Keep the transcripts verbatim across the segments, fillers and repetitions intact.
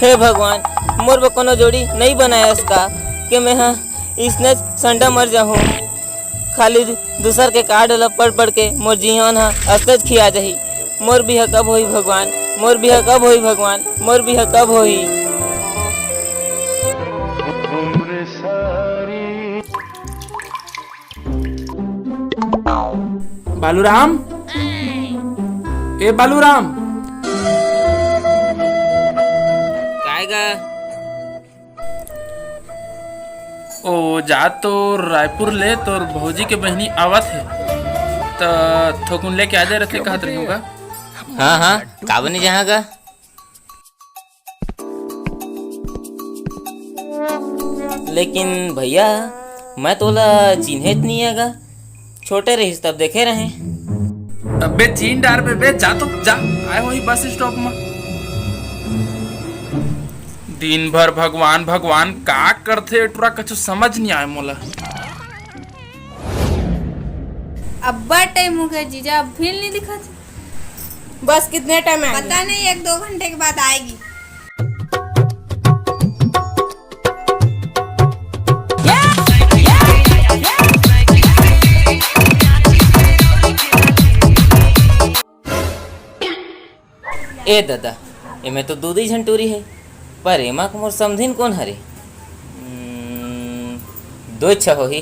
हे भगवान, मोर बर कोनो जोड़ी नइ बनायस का, के मैं ह इसनेच संडा मर जाहूं। खाली दूसर के कार्ड ल पढ़ पढ़ के मोर जीवन ह असनेच खिया जाही। मोर बिहा कब होही भगवान, मोर बिहा कब होही भगवान, मोर बिहा कब होही? बालूराम, ए बालूराम। काय गा? ओ जा तो रायपुर ले, तोर भौजी के बहिनी आवत हे, त थोकुन लेके आ दे रथे कहत रहिहूं गा। हाँ हाँ, काबर नइ जाहूं गा। लेकिन भैया, मैं तोला चिन्हेच नइ हंव गा। छोटे रहिस तब देखे रहें। अबे चीन डार बे, बे जा तो जा, आए होही बस स्टॉप म। दिन भर भगवान भगवान का करथे टुरा, कछु समझ नइ आए मोला। अब्बड़ टाइम हो गया जीजा, अब भी नइ दिखत। बस कितने टाइम आएगी? पता नहीं, एक दो घंटे के बाद आएगी। ए ददा, एमे तो दू दू झन टूरी हे, पर एमा के मोर समधिन कोन हरे? हम्म, दो इच्छा होही।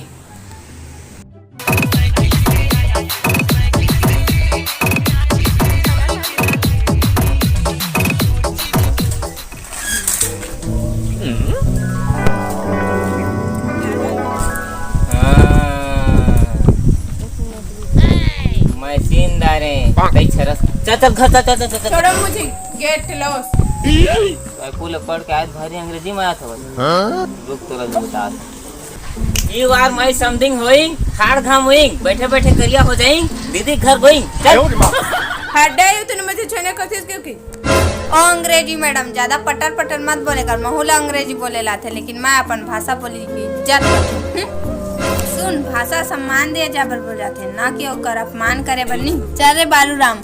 हाँ। मैं सीन डारे, तई छरस। चल, चल, घर, चल, चल, चल, चल, चल। छोड़ो मुझे, गेट क्लोज। स्कूल पढ़ के आज भारी अंग्रेजी में आत हवस। हाँ? रुक, तोला भी बता। You are my something hoeing, hard घाम होइंग, बैठे बैठे करिया हो जाइंग, दीदी घर गोइंग। चल। हट दे, तूने मुझे छेने कोशिश क्यों की? ओ अंग्रेजी मैडम, ज्यादा पटर पटर मत बोले कर। महू ला अंग्रेजी बोले लाथे, लेकिन मैं अपन भाषा बोली की इज्जत करथों। हम्म? सुन, भाषा सम्मान दिए जाबर बोल जाथे, ना कि ओकर अपमान करे बर नहीं। चल रे बालूराम।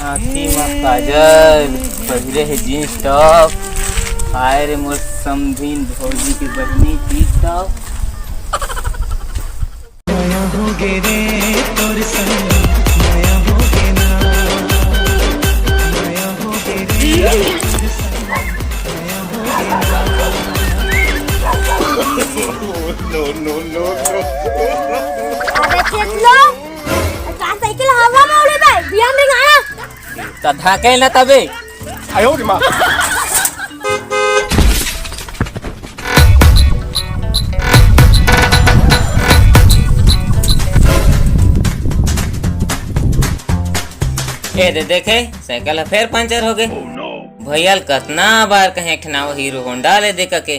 आँखी म काजल, पहिरे हे जींस टॉप। हाय रे मोर समधिन भौजी के बहिनी टिप टॉप। अबे चेतलो, का साइकिल हवा में उड़े बे? बिहान रिंग आया। त धाके न तबे। ए दे देखे, साइकिल ह फेर पंचर हो गे। भैया ल कतना बार कहे एक ठन आवा हीरो होंडा ले दे कके,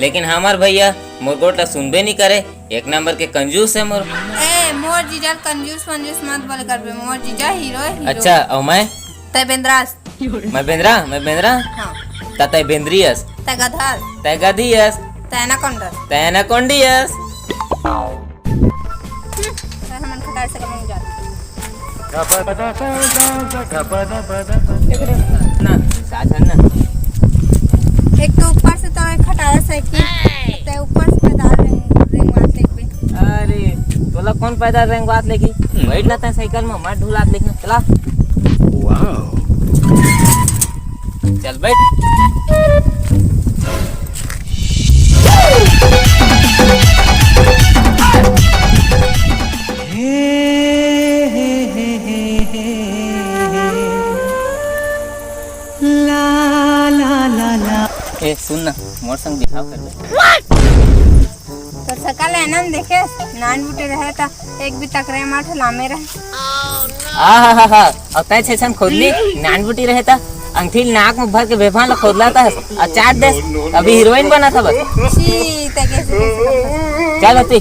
लेकिन हमर भैया मोर गोठ ला सुनबे नी करे। एक नंबर के कंजूस हे मोर। ए, मोर जीजा ल कंजूस वंजूस मत बोले करबे, मोर जीजा हीरो हे, हीरो। अच्छा, अउ मैं? तै बेंदरास। मैं बेंदरा, मैं बेंदरा। हाँ। त तै बेंदरियस। तै गधस। तै गधियस। तै एनाकोंडस। तै एनाकोंडियस। हम्म, तै हमन खटार से कमाऊं जात। ना, साधन ना। एक तो ऊपर से तो एक खटारा साइकिल, ते ऊपर से पैदल रेंग, रेंगवात लेगबे। अरे, तोला कौन पैदल रेंगवात लेगी? बैठ ना तै साइकिल में, मत ढुलात लेकिन चला। चल बैठ। ए सुन ना, मोर संग बिहाव कर ले। तोर सकल है ना, देखे नान बुटे रहे ता एक भी तकरे माठ लामे रहे। आहाहाहा, अउ तै छेछन खोदली, नान बुटी रहे ता, अंगठी नाक में भर के बेभान ला खोदला ता, अउ चाट देस, अभी हीरोइन बना था बस। छी, तै कैसे, कैसे कर सकत? चल अति।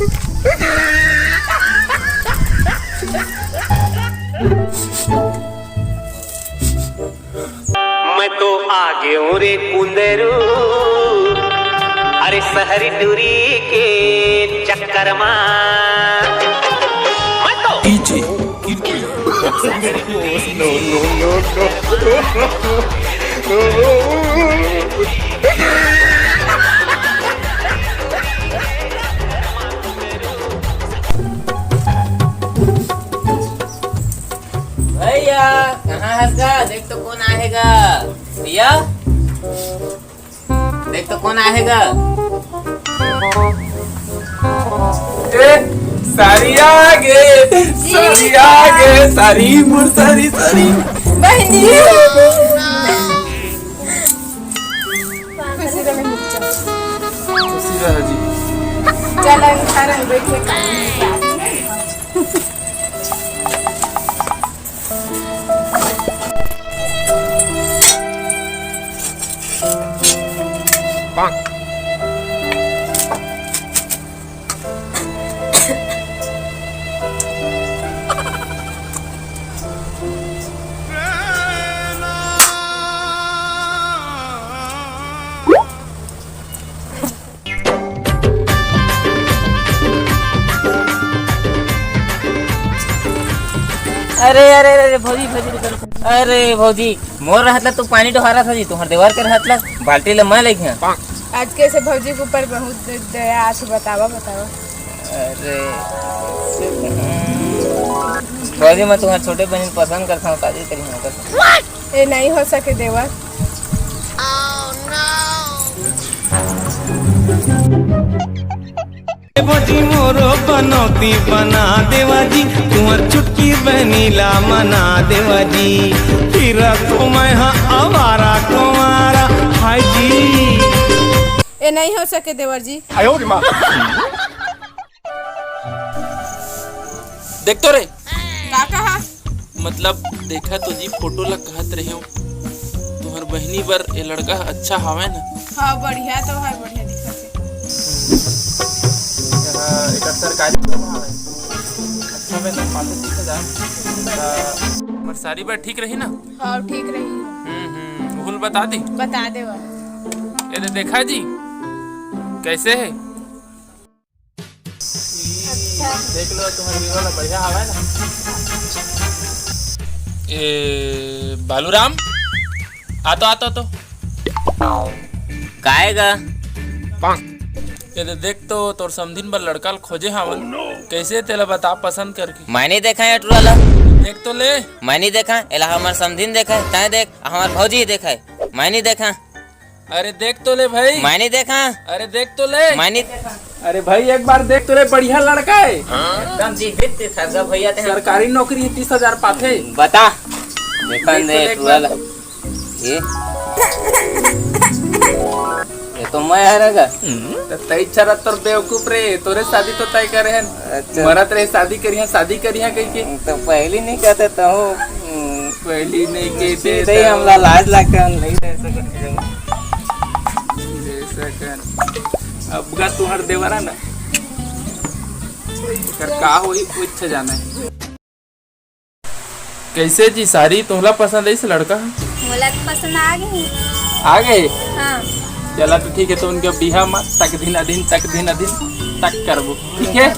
मैं तो आ गयो रे कुंदरू, अरे शहरी टूरी के चक्कर मा। मैं तो DJ कीर्ति। No, no, no, no। हस गा, देख तो कोन आहे गा। भैया, देख तो कोन आहे गा। ए, सारी आगे, सारी आगे, सारी मोर सारी, सारी। बहिनी। खुशी रह जी। चल, अंधार में बैठ के खाई। अरे, अरे, अरे, अरे, भौजी, भौजी, रुको, रुको। अरे, भौजी, मोर रहत ला तू पानी डोहारत हस जी, तुंहर देवर के रहत ला बाल्टी ला मैं लेके। आज कैसे भौजी के ऊपर बहुत द-, दया आथे, बतावा, बतावा। अरे, भौजी, मैं तुंहर छोटे बहिनी पसंद करत हूँ, शादी करी हूँ। ए, नहीं हो सके देवर। देवा जी मोरो बनौती बना देवा जी, तुंहर छुटकी बहिनी ला मना देवा जी, फिर तो मैं हाँ आवारा कुंवारा, हाय जी। ए, नहीं हो सके देवर जी। आयो रे माँ। देख तो रे। का कहा? मतलब, देखा तो जी, फोटो ला कहत रहे हो, तुंहर बहिनी बर ये लड़का अच्छा हवय ना? हाँ, बढ़िया तो है, बढ़िया दिखत है। एकर सरकारी तो हवय। अच्छा, मैं तो पाँच सौ तीस हजार। हमर सारी बर ठीक रही ना? हाँ, ठीक रही। हम्म, हम्म, भूल बता दी। बता देवा। ये दे देखा जी, कैसे है? अच्छा। देख लो, तुम्हारे वीडियो में बढ़िया हवा है ना? ए, बालूराम, आ तो, आ तो, आ तो। काय गा? ये दे देख तो, तोर समधिन बर लड़का ल खोजे हावन। कैसे, तेला बता पसंद करके। मैं नहीं देखा ये टुरा ला। देख तो ले। मैं नहीं देखा, एला हमर समधिन देखा है, तैं देख, हमर भौजी देखा है, मैं नहीं देखा। अरे देख तो ले भाई। मैं नहीं देखा। अरे देख तो ले। मैं नहीं देखा। अरे भाई, एक बार देख तो ले, बढ़िया लड़का है। एकदम जी हिट सरगा भैया ते। सरकारी नौकरी है, तीस हजार पाथे। बता। देखा देख तो दे ले एक टुरा बार। ला। ये? ये तो मैं हरगा। तो तई चरत तोर बेवकूफ रे, तोरे शादी तो तय करे हन। अच्छा। मरत रहे शादी करिहा, शादी करिहा कहि के। तो पहली नहीं कहते तो हूँ। पहली नहीं कहते सीधे ही तो। हमला लाज लगता है, हम नहीं रह सकते। रह सकन। अब गा तुहर देवरा ना। एकर का होई, वो इच्छा जाना है। कैसे जी सारी, तोहला पसंद आइस लड़का? मोला तो पसंद आ गई। आ गए? हाँ। चला तो ठीक है, तो उनके बिहा में तक दिन अदिन, तक दिन अदिन, तक करबो, ठीक है?